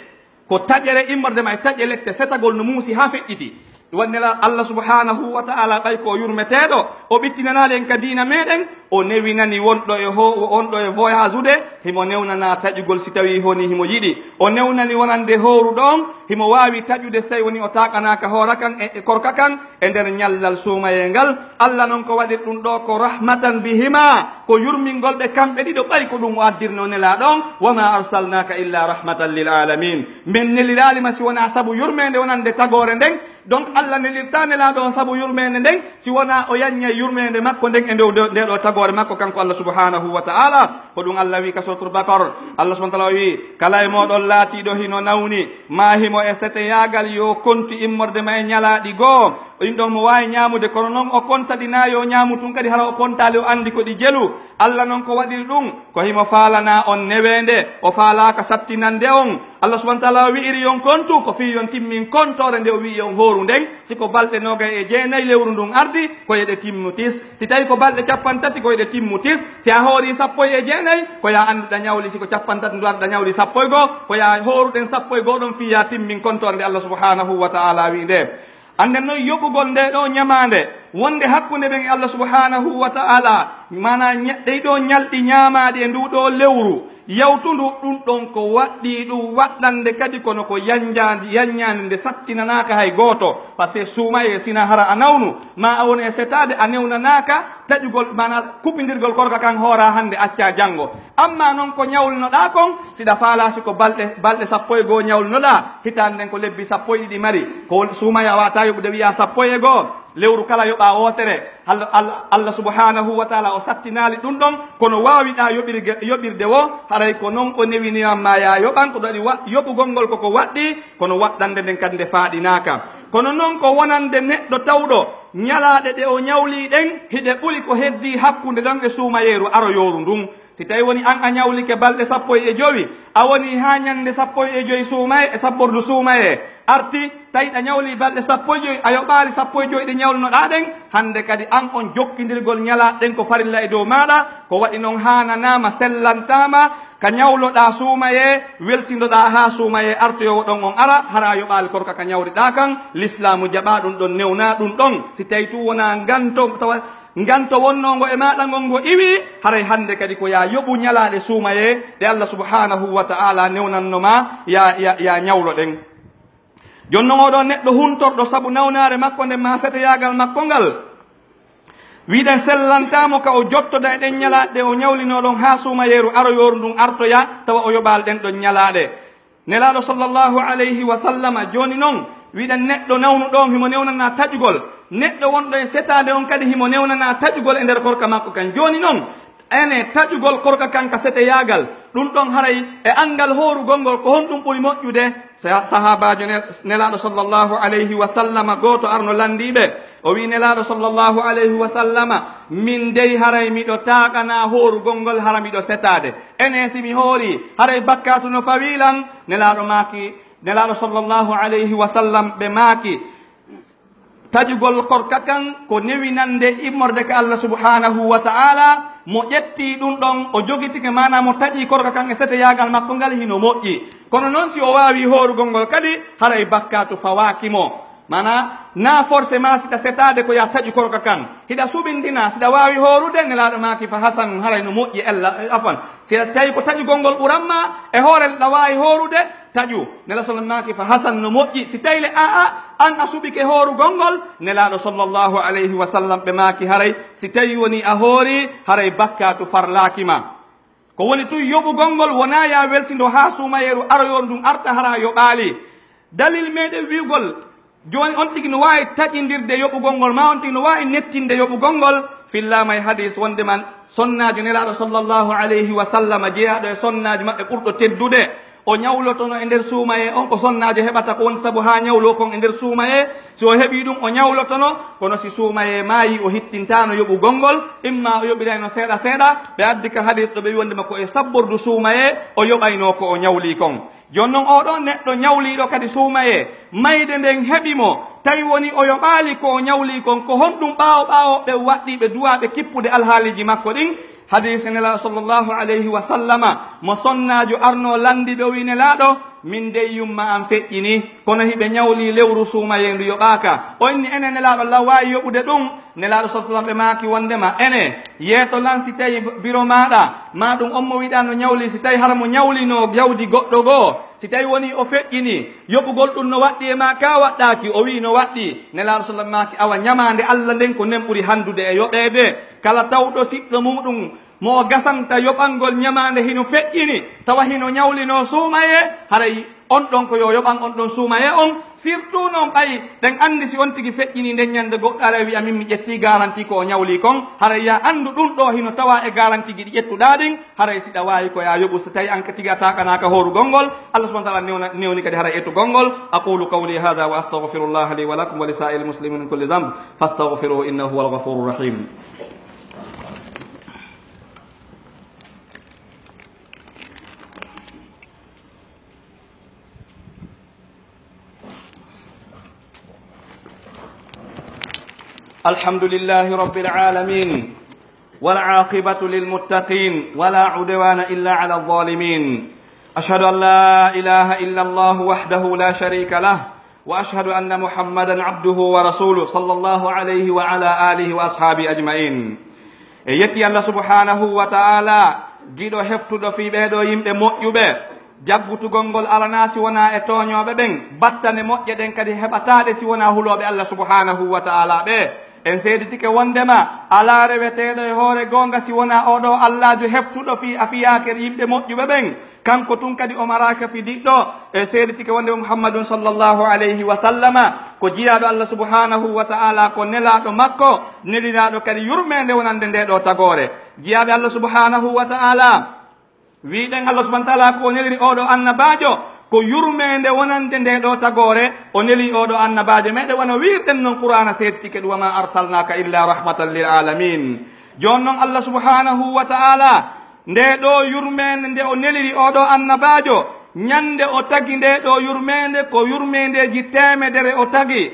Ko taƴere immorde ma e taƴe lette, setagol no muusi haa feƴƴiti. Wonde la Alla subhaanahu wa ta'aalaa, ɓay ko o yurmeteeɗo, o ɓittinanaali en ka diina meɗen, o newinani wonɗo e ho-, wonɗo e voyage ude, himo newnanaa taƴugol si tawii honii himo yiɗi. O newnani wonande hooruɗo on, himo waawi taƴude si tawii wonii o taaƙanaaka hoora kan e, e korka kan e nder ɲallal suumayee ngal. Alla non ko waɗiri ɗun ɗoo ko rahmatan bihimaa, ko yurmingol ɓe kamɓe ɗiɗo, ɓay ko ɗun o addirnoo Nelaaɗo on, "Wa maa arsalnaaka illaa rahmatan lil aalamiin." Men neliraali ma si wonaa sabu yurmeende wonande tagoore nden. Donc, Alla nelirtaa Nelaaɗo on sabu yurmeende nden, si wonaa o yaɲɲay yurmeende makko nden e nde, nde, ndee ɗoo tagoore makko, kanko Alla subhaanahu wa ta'aalaa. Ko ɗun Alla wi'i ka Suuratul Baqara. Alla subhaanahu wa ta'aalaa wi'i, "Kala e mooɗon laatiiɗo hino nawni, maa himo e seteyaagal, yo kontu immorde ma e ɲalaaɗi goo." Inɗon mo waawi ɲaamude, kono non o kontadi naa yo ɲaamu tun kadi, hara o kontaali, o anndi ko ɗi jelu. Alla non ko waɗiri ɗun, ko himo faalanaa on neweende, o faalaaka sattinande on. Alla subhaanahu wa ta'aalaa wi'iri yo on kontu, ko fii yo on timmin kontoore nde o wi'i yo on hooru nden. Si ko balɗe noogay e jeenay lewru ndun ardi, ko yo ɗe timmu tis. Si tawii ko balɗe cappanɗe tati, ko yo ɗe timmu tis. Si a hoorii sappo e jeenay, ko yo a anndu ɗa ɲawli. Si ko cappanɗe tati ndu ardi, ɗa ɲawli sappo e goo, ko yo a hooru ɗen sappo e goo ɗon fii yo a timmin kontoore nde Alla subhaanahu wa ta'aalaa wi'i nde. Annden non yoɓugol ndee ɗoo ɲamaande wonde hakkunde men e Alla subhaanahu wa ta'aalaa, maanaa ɲa-, ɗii ɗoo ɲalɗi ɲaamaaɗi e nduu ɗoo lewru yawtundu, ɗun ɗon ko waɗɗii ɗun waɗɗande kadi, kono ko yaɲɲaandi, yaɲɲaandi nde sattinanaaka hay gooto, parce que suumayee si hinaa hara a nawnu, maa a woni e setaade a newnanaaka taƴugol, maanaa kuɓɓindirgol korka kan hooraa hannde accaa janngo. Ammaa non ko ɲawlinoɗaa kon, si ɗa faalaa, si ko balɗe, balɗe sappo e goo ɲawlinoɗaa, hitaande nden ko lebbi sappo e ɗiɗi mari, ko woni suumayee a waawataa yoɓude wi'aa sappo e goo, lewru kala yoɓaa wootere. Alla, Alla, Alla subhaanahu wa ta'aalaa o sattinaali ɗun ɗon, kono waawiɗaa yoɓirge-, yoɓirde woo, haray ko non o newini ma yo a yoɓan, ko ɗun waɗi wa-, yoɓugol ngol ko ko waɗɗii, kono waɗɗande nden kadi nde faaɗinaaka. Kono non ko wonande neɗɗo tawɗo ɲalaaɗe ɗe o ɲawlii ɗen, hiɗe ɓuri ko heddii hakkunde ɗon e suumayeeru aroyooru ndun. Si tawii woni an a ɲawlike balɗe sappo e jowi, a wonii haa ɲande sappo e jowi suumaye, e sabbordu suumaye arti, tawi ɗa ɲawlii balɗe sappo e jowi, a yoɓaali sappo e jowi ɗe ɲawlunoɗaa ɗen, hande kadi an on jokkindirgol ɲalaaɗe ɗen ko farilla e dow maaɗa, ko waɗi non haananaama, sellantaama, ka ɲawloɗaa suumaye, welsindoɗaa haa suumaye artoyoowo ɗon on ara, hara a yoɓaali korka ka ɲawriɗaa kan, Lislaamu jaɓaa ɗun ɗon, newnaa ɗun ɗon. Si tawii tun wonaa nganto, tawa Nganto wonnoongo e maaɗa ngon ngo iwii, haray hande kadi ko yo a yoɓu ɲalaaɗe suumayee ɗe Allah subhaanahu wa ta'aalaa newnanno ma yo a, yo a, yo a ɲawlo ɗen. Jooni non oo ɗoo neɗɗo huntorɗo sabu nawnaare makko nden maa seteyaagal makko ngal, wi'uɗen sellantaa mo ka o jottoda e ɗen ɲalaaɗe ɗe o ɲawlinoo ɗon haa suumayeeru aroyooru ndun artoya, tawa o yoɓaali ɗen ɗon ɲalaaɗe. Nelaaɗo sallallahu alayhi wa sallama, jooni non, wi'uɗen neɗɗo nawnuɗo on himo newnanaa taƴugol, neɗɗo wonɗo e setaade on kadi himo newnanaa taƴugol e nder korka makko kan. Jooni non, Ene, taƴugol korka kan ka seteyaagal, ɗun ɗon haray e anngal hoorugol ngol, ko honɗun ɓuri moƴƴude? Sa-, sahaabaajo ne-, Nelaaɗo sallallahu alayhi wa sallama gooto arno lanndii ɓe, o wi'i Nelaaɗo sallallahu alayhi wa sallama, "Min dey haray miɗo taakanaa hoorugol ngol, hara miɗo setaade. Ene, si mi hoorii, haray bakkaatu no fawii lan?" Nelaaɗo maaki, Nelaaɗo sallallahu alayhi wa sallam ɓe maaki, Taƴugol korka kan ko newinannde immorde ka Allah subhanahu wa ta'ala, mo ƴetti ɗun ɗon, o jogitike, maanaa mo taƴi korka kan e seteyaagal makko ngal hino moƴƴi. Kono non si o waawi hoorugol ngol kadi, haray bakkaatu fawaaki mo. Maanaa, na forcément si ɗa setaade ko ya taƴu korka kan. Hiɗa suɓindina, si ɗa waawi hoorude, Nelaaɗo maaki fa hasanun, haray no moƴƴi ella, afwan. Si tawi ko taƴugol ngol ɓuran ma, e hoore ɗa waawi hoorude, taƴu. Nela sallam maaki fa hasan no moƴƴi. Si tawi le a'a, an a suɓike hoorugol ngol, Nelaaɗo sallallahu alayhi wa sallam ɓe maaki haray, si tawi woni a hoori, haray bakkaatu farlaaki ma. Ko woni tun yoɓugol ngol wonaa ya welsindo haa suumayeeru aroyooru ndun arta hara yoɓaali. Dalil meɗen wi'ugol, jooni on tigi no waawi taƴindirde yoɓugol ngol, maa on tigi no waawi nettinde yoɓugol ngol, fillaama e hadiis wonde man sonnaajo Nelaaɗo sallallahu alayhi wa sallam, jeyaaɗo e sonnaajo maɓɓe ɓurɗo teddude, o ɲawlotono e nder suumayee on, ko sonnaajo heɓata ko woni sabu haa ɲawloo kon e nder suumayee, si o heɓii ɗun, o ɲawlotono, kono si suumayee maayii, o hittintaano yoɓugol ngol, imma o yoɓirayno seeɗa seeɗa, ɓe addi ka hadiis ɗo ɓe wi'i wonde ma ko e sabbordu suumayee, o yoɓaynoo ko o ɲawlii kon. Jooni non, oo ɗoo neɗɗo ɲawliiɗo kadi suumayee, mayde nden heɓi mo, tawi woni o yoɓaali ko o ɲawlii kon, ko honɗun ɓaawo ɓaawo ɓen waɗɗii ɓe duwaa ɓe kippude alhaaliiji makko ɗin? Hadiisi Nelaaɗo sallallahu alayhi wa sallama, mo sonnaajo arnoo lanndii ɓe, o wi'i, "Nelaaɗo, min dey yumma an feƴƴinii, kono hiɓe ɲawlii lewru suumayee ndu yoɓaaka." O inni, "Enen Nelaaɗo, lan waawi yoɓude ɗun?" Nelaaɗo sallallahu alayhi wa sallam ɓe maaki wondema, "Ene, yeeto lan si tawi biro maaɗa, maa ɗun on mo wi'uɗaa no ɲawlii, si tawi hara mo ɲawlinoo jawdi goɗɗo goo, si tawi wonii o feƴƴinii, yoɓugol ɗun no waɗɗii e maa kaa waɗɗaaki?" O wi'i no waɗɗii. Nelaaɗo sallallahu alayhi wa sallam maaki, "Awa ɲamaande Alla nden ko nden ɓuri hanndude e yoɓeede. Kala tawɗo siɗɗo muuɗun mo o gasanta yoɓangol ɲamaande hino feƴƴini, tawa hino ɲawlinoo suumayee, haray on ɗon ko yo yoɓan on ɗon suumayee on, surtout non ɓay ɗen anndi si on tigi feƴƴinii nden ɲande goɗɗo aray wi'a min mi ƴettii garanti ko o ɲawlii kon, haray ya anndu ɗun ɗoo hino tawaa e garantiiji ɗi ƴettuɗaa ɗin, haray si ɗa waawi ko ya yoɓu, si tawi an ka tigi a taakanaaka hoorugol ngol, Allah subhanahu wa ta'ala newna-, newni kadi haray etugol ngol." أقول قولي هذا وأستغفر الله لي ولكم ولسائر المسلمين من كل ذنب فاستغفروه إنه هو الغفور الرحيم. الحمد لله رب العالمين، والعاقبة للمتقين، ولا عدوان إلا على الظالمين. أشهد أن لا إله إلا الله وحده لا شريك له، وأشهد أن محمدا عبده ورسوله، صلى الله عليه وعلى آله وأصحابه أجمعين. E yetti Allah subhanahu wa ta'ala, giɗo heftuɗo fii ɓee ɗoo yimɓe moƴƴuɓe, jaggutugol ngol alanaa si wonaa e tooñooɓe ɓen, battane moƴƴe ɗen kadi heɓataa ɗe si wonaa hulooɓe Allah subhanahu wa ta'ala ɓe. En seeditike wondema alaa reweteeɗo e hoore goonga si wonaa oo ɗoo Allaajo heftuɗo fii afiyaaker yimɓe moƴƴuɓe ɓen. Kanko tun kadi o maraaka fidiɗɗo. E seeditike wonde Muhammadun sallallahu alayhi wa sallama ko jiyaaɗo Allah subhanahu wa ta'ala, ko nelaaɗo makko, neliraaɗo kadi yurmeende wonande ndee ɗoo tagoore. Jiyaaɓe Allah subhanahu wa ta'ala, wi'uɗen Allah subhanahu wa ta'ala ko o neliri oo ɗoo annabaajo, ko yurmeende wonande ndee ɗoo tagoore, o neli oo ɗoo annabaajo meɗen, wano wi'irɗen non Qur'aana seeditike ɗun, "وما أرسلناك إلا رحمة للعالمين." Jooni non Allah subhanahu wa ta'ala, ndee ɗoo yurmeende nde o neliri oo ɗoo annabaajo, ɲande o tagi ndee ɗoo yurmeende, ko yurmeendeeji teemedere o tagi.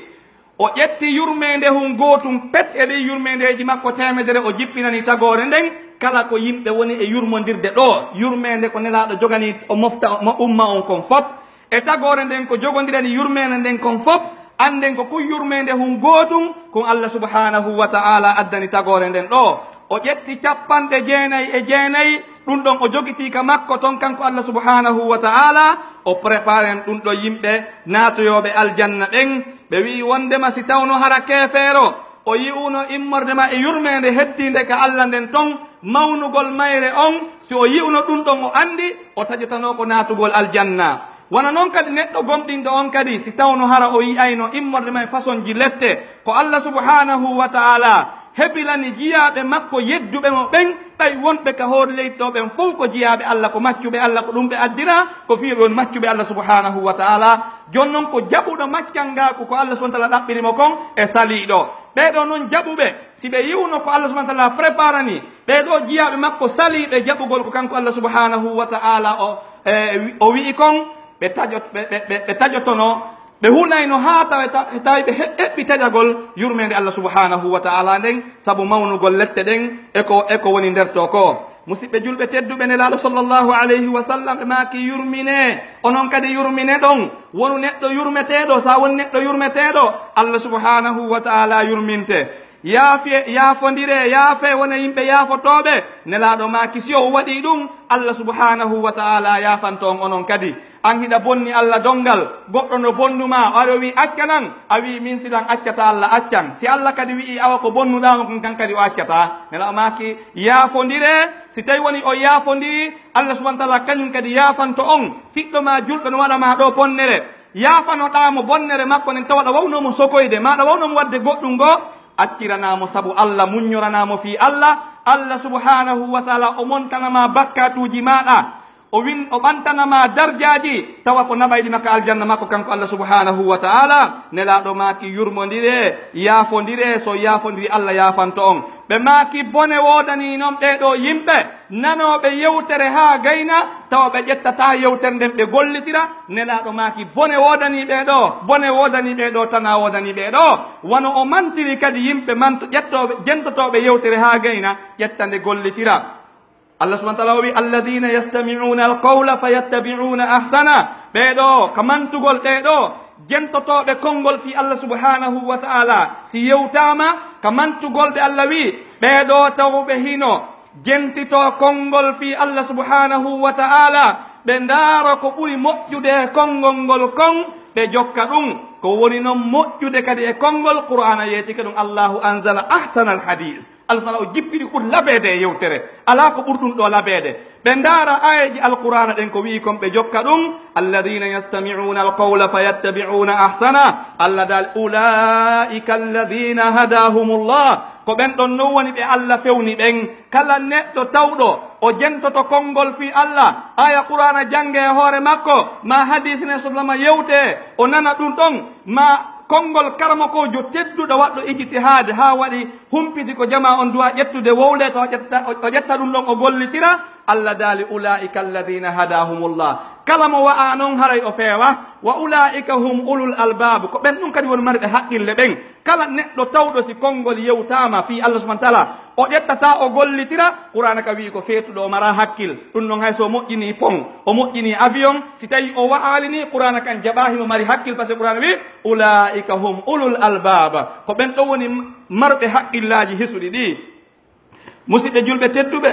O ƴetti yurmeende hun gootun pet e ɗin yurmeendeeji makko teemedere, o jippinani tagoore nden, kala ko yimɓe woni e yurmondirde ɗoo. Yurmeende ko Nelaaɗo jogani, o mofta mo umma on kon fop. E tagoore nden ko jogondirani yurmeende nden kon fop, annden ko kun yurmeende hun gootun, kun Allah subhanahu wa ta'ala addani tagoore nden ɗoo. O ƴetti capanɗe jeenay e jeenay, ɗun ɗon o jogitii ka makko ton, kanko Allah subhanahu wa ta'ala, o préparen ɗun ɗon yimɓe naatoyooɓe aljanna ɓen. Ɓe wi'i wondema si tawno hara keefeero o yi'uno immorde ma e yurmeende heddiinde ka Allah nden ton, mawnugol mayre on, si o yi'uno ɗun ɗon o anndi, o taƴotanoo ko naatugol aljanna. Wano non kadi neɗɗo gomɗinɗo on kadi, si tawno hara o yi'ayno immorde ma e fasonji lette, ko Allah subhanahu wa ta'ala hebilani jiyaaɓe makko yedduɓe mo ɓen, ɓay wonɓe ka hoore leydi ɗoo ɓen fow ko jiyaaɓe Alla, ko maccuɓe Alla, ko ɗum ɓe addiraa, ko fii ɓe woni maccuɓe Alla subhaanahu wa ta'aalaa. Jooni non ko jaɓuɗo maccangaaku ko Alla subhaanahu wa ta'aalaa ɗaɓɓiri mo kon e saliiɗo. Ɓee ɗoo non jaɓuɓe, si ɓe yi'uno ko Alla subhaanahu wa ta'aalaa preparani ɓee ɗoo jiyaaɓe makko saliiɓe jaɓugol ko kanko Alla subhaanahu wa ta'aalaa o, e, o wi'i kon, ɓe taƴo-, ɓe, ɓe, ɓe, ɓe taƴotono, ɓe hunayno haa tawa-, ta-, tawi ɓe he-, heɓɓi taƴagol yurmeende Alla subhaanahu wa ta'aalaa nden, sabu mawnugol lette ɗen e ko, e ko woni nder too koo. Musiɓɓe julɓe tedduɓe, Nelaaɗo sallallahu alayhi wa sallam, ɓe maaki, "Yurminee, onon kadi yurmineɗon. Wonu neɗɗo yurmeteeɗo, si a woni neɗɗo yurmeteeɗo, Alla subhaanahu wa ta'aalaa yurminte." Yaafee, yaafondiree, yaafee, wonee yimɓe yaafotooɓe. Nelaaɗo maaki, si o waɗii ɗum, Alla subhaanahu wa ta'aalaa yaafanto on onon kadi. An hiɗa bonni Alla donngal, goɗɗo no bonnu maa, o ari o wi'i, "Accan lan," a wi'i, "Min si lan accata Alla accan." Si Alla kadi wi'i, "Awa ko bonnuɗaa mo kon kan kadi o accataa." Nelaaɗo maaki, yaafondiree, si tawi woni o yaafondirii, Alla subhaanahu wa ta'aalaa kañum kadi yaafanto on. Siɗɗo maa julɗo no waɗa maa ɗoo bonnere, yaafanoɗaa mo bonnere makko nden, tawa ɗa wawnoo mo sokoyde, maa ɗa wawnoo mo waɗde goɗɗum goo, acciranaa mo sabu Alla, muññoranaa mo fii Alla, Alla subhaanahu wa ta'aalaa o montana maa bakkaatuuji maaɗa, o win-, o ɓantana maa darjaaji, tawa ko naɓayɗi ma ka aljanna makko kanko Alla subhaanahu wa ta'aalaa. Nelaaɗo maaki, yurmondiree, yaafondiree, si on yaafondiri Alla yaafanto on. Ɓe maaki, bone woodanii non ɓee ɗoo yimɓe nanooɓe yewtere haa gayna, tawa ɓe ƴettataa yewtere nden ɓe gollitira. Nelaaɗo maaki, bone woodanii ɓee ɗoo, bone woodanii ɓee ɗoo, tanaa woodanii ɓee ɗoo. Wano o mantiri kadi yimɓe manto-, ƴettooɓe, jentotooɓe yewtere haa gayna, ƴetta nde gollitira. Allah subhanahu wa ta'ala o wi'i, "Alladhina yastami'una al-qawla fayattabi'una ahsana." Ɓee ɗoo, ka mantugol ɓee ɗoo, jentotooɓe konngol fii Allah subhanahu wa ta'ala, si yewtaama, ka mantugol ɓe Allah wi'i, ɓee ɗoo tawɓe hino jentitoo konngol fii Allah subhanahu wa ta'ala, ɓe ndaara ko ɓuri moƴƴude e konngol ngol kon, ɓe jokka ɗum. Ko woni non moƴƴude kadi e konngol, Qur'aana yeetike ɗum, "Allahu anzala ahsanal hadith." Allah subhanahu o jippini ko ɓuri labeede e yewtere. Alaa ko ɓuri ɗum ɗoo labeede. Ɓe ndaara aayeeji Alqur'aana ɗen ko wi'i kon ɓe jokka ɗum. "Alladhina yastami'una alqawla fayattabi'una ahsana." Allah daal, "Ulaa'ika alladhina hadahumullah." Ko ɓen ɗon non woni ɓe Allah fewni ɓen. Kala neɗɗo tawɗo o jentoto konngol fii Allah, aaya Qur'aana jannge e hoore makko, maa hadiisi ne sallama yewte, o nana ɗum ɗon, maa konngol karamokoojo tedduɗo waɗɗo ijtihaad haa waɗi humpiti ko jamaa on duwaa ƴettude wowle, tawa ƴettata, o, o ƴetta ɗum ɗon, o gollitira. Allah daali, "Ulaa'ika alladhiina hadaahumullah." Kala mo wa'aa non, haray o feewa. "Wa ulaa'ika hum ulul albaab." Ko ɓen ɗum kadi woni marɓe haqqille ɓen. Kala neɗɗo tawɗo, si konngol yewtaama fii Allah subhanahu wa ta'ala, o ƴettataa, o gollitira. Qur'aana ka wi'i ko feetuɗo, o maraa hakkil. Ɗum ɗon hay so o moƴƴinii pon, o moƴƴinii avion, si tawii o wa'aali nii, Qur'aana kan jaɓaa, himo mari hakkil, parce que Qur'aana wi'i, "Ulaa'ika hum ulul albaab." Ko ɓen ɗon woni marɓe haqqillaaji hisuɗi ɗi. Musiɓɓe julɓe tedduɓe,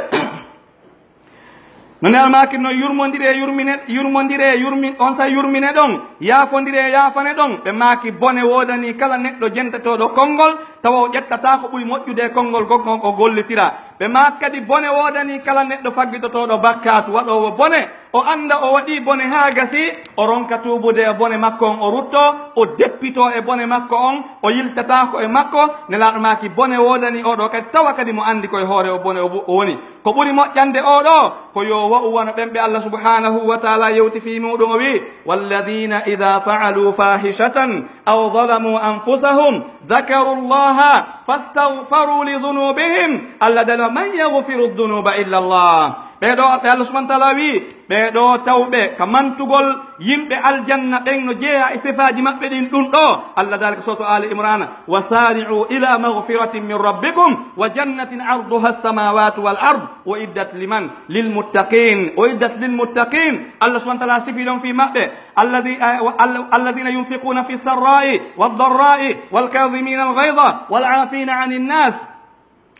no Nelaaɗo maaki non, yurmondiree, yurmine, yurmondiree, yurmi-, on sa yurmine ɗon, yaafondiree, yaafane ɗon. Ɓe maaki, bone woodanii kala neɗɗo jentotooɗo konngol, tawa o ƴettataa ko ɓuri moƴƴude e konngol goo, o gollitira. Ɓe maaki kadi, bone woodanii kala neɗɗo faggitotooɗo bakkaatu, waɗoowo bone, o annda o waɗii bone haa gasii, o ronka tuubude e bone makko on, o ruttoo, o deppitoo e bone makko on, o yiltataako e makko. Nelaaɗo maaki, bone woodanii oo ɗoo kadi, tawa kadi mo anndi ko e hoore o bone o bu-, o woni. Ko ɓuri moƴƴande oo ɗoo, ko yo wa'u wano ɓen ɓe Allah subhanahu wa ta'ala yewti fii muuɗum, o wi'i, "Walladhina idha fa'alu fahishatan aw zalamu anfusahum dhakaru Allaha fastaghfaru li dhunubihim." Allah daali, "Wa man yaghfiru dhunuba illa Allah." Ɓee ɗoo ɓe Allah subhanahu wa ta'ala wi'i, ɓee ɗoo tawɓe ka mantugol yimɓe aljanna ɓen no jeyaa e sifaaji maɓɓe ɗin ɗum ɗoo. Allah daali ka suratu Ali Imran, "Wa sari'u ila maghfiratin min rabbikum wa jannatin arduha as-samawati wal ard uiddat liman, lil muttaqin, uiddat lil muttaqin." Allah subhanahu wa ta'ala sifi ɗon fii maɓɓe, alladhi, eh, wa-, all-, "alladhina yunfiquna fi sarra'i wad darra'i wal kadhimina al ghayza wal afina anin nas."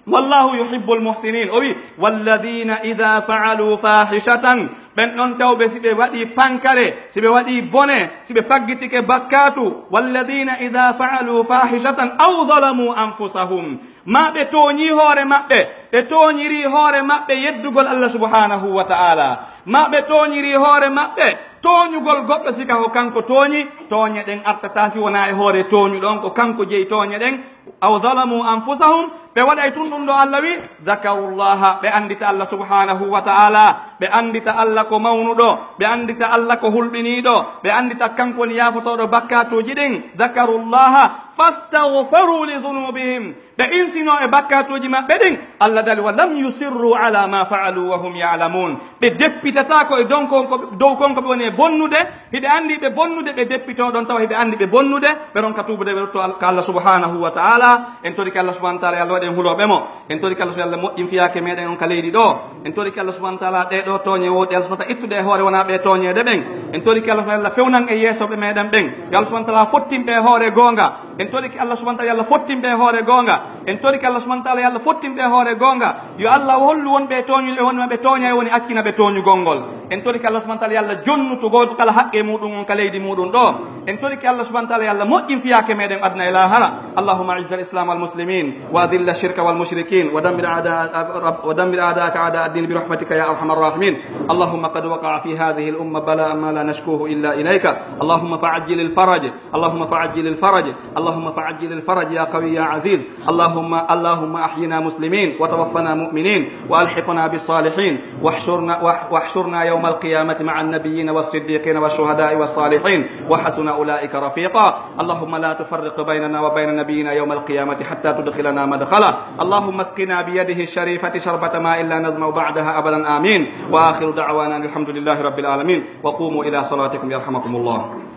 Wallahu yuhibbul muhsinin. O wi, "Walladhina idha fa'alu fahishatan." Ɓen ɗon tawɓe si ɓe waɗii pankare, si ɓe waɗii bone, si ɓe faggitike bakkaatu. "Walladhina idha fa'alu fahishatan aw zalamu anfusahum." Maa ɓe tooñii hoore maɓɓe, ɓe tooñirii hoore maɓɓe yeddugol Allah subhanahu wa ta'ala. Maa ɓe tooñirii hoore maɓɓe, tooñugol goɗɗo si ka ko kanko tooñi, tooñe ɗen artataa si wonaa e hoore tooñuɗo on, ko kanko jeyi tooñe ɗen. "Aw zalamu anfusahum." Ɓe waɗay tun ɗun ɗoo Alla wi'i, "Dhakarullaha," ɓe anndita Alla subhanahu wa ta'ala, ɓe anndita Alla ko mawnuɗo, ɓe anndita Alla ko hulɓiniiɗo, ɓe anndita kanko woni yaafotooɗo bakkaatuuji ɗin. "Dhakarullaha fastaghfaru li dhunubihim." Ɓe insinoo e bakkaatuuji maɓɓe ɗin. Alla dali, "Wa lam yusirru ala ma fa'alu wa hum ya'lamun." Ɓe deppitataako e don kon ko, dow kon ko ɓe woni e bonnude. Hiɓe anndi ɓe bonnude, ɓe deppitoo ɗon tawa hiɓe anndi ɓe bonnude. Ɓe ronka tuubude, ɓe rutto Al-, ka Alla subhanahu wa ta'ala. En torike Alla subhanahu wa ta'ala, yo Alla waɗ en hulooɓe mo. En torike Alla subhanahu wa ta'ala, yo Alla moƴƴin fiyaake meɗen on ka leydi ɗoo. En torike Alla subhanahu wa ta'ala, ɗee ɗoo tooñe woodi, Alla subhanahu wa ta'ala, ittude e hoore wonaa ɓe tooñeede ɓen. En torike Alla subhanahu wa ta'ala, yo Alla fewnan e yeeso ɓe meɗen ɓen. Yo Alla subhanahu wa ta'ala, fottin ɓe e hoore goonga. En torike Alla subhanahu wa ta'ala, yo Alla fottin ɓe e hoore goonga. En torike Alla subhanahu wa ta'ala, yo Alla fottin ɓe e hoore goonga. Yo Alla hollu wonɓe e tooñude, wonɓe ɓe tooñay woni accina ɓe tooñugol ngol. En torike Alla subhanahu wa ta'ala, yo Alla jonnutu gooto kala haqqe muɗum on ka leydi muɗum ɗoo. En torike Alla subhanahu wa ta'ala, yo Alla moƴƴin fiyaake meɗen aduna e laahara. اللهم أعز الإسلام والمسلمين وأذل الشرك والمشركين ودمر أعداء، ودمر أعداءك أعداء الدين برحمتك يا أرحم الراحمين. اللهم قد وقع في هذه الأمة بلاء ما لا نشكوه إلا إليك. اللهم فعجل الفرج. اللهم فعجل الفرج. اللهم فعجل الفرج يا قوي يا عزيز. اللهم، اللهم أحينا مسلمين وتوفنا مؤمنين وألحقنا بالصالحين واحشرنا، واح-، واحشرنا يوم القيامة مع النبيين والصديقين والشهداء والصالحين وحسن أولئك رفيقا. اللهم لا تفرق بيننا وبين نبينا يوم القيامة حتى تدخلنا مدخله. اللهم اسقنا بيده الشريفة شربة ماء لا نظمأ بعدها أبدا، آمين. وآخر دعوانا أن الحمد لله رب العالمين. وقوموا إلى صلاتكم يرحمكم الله.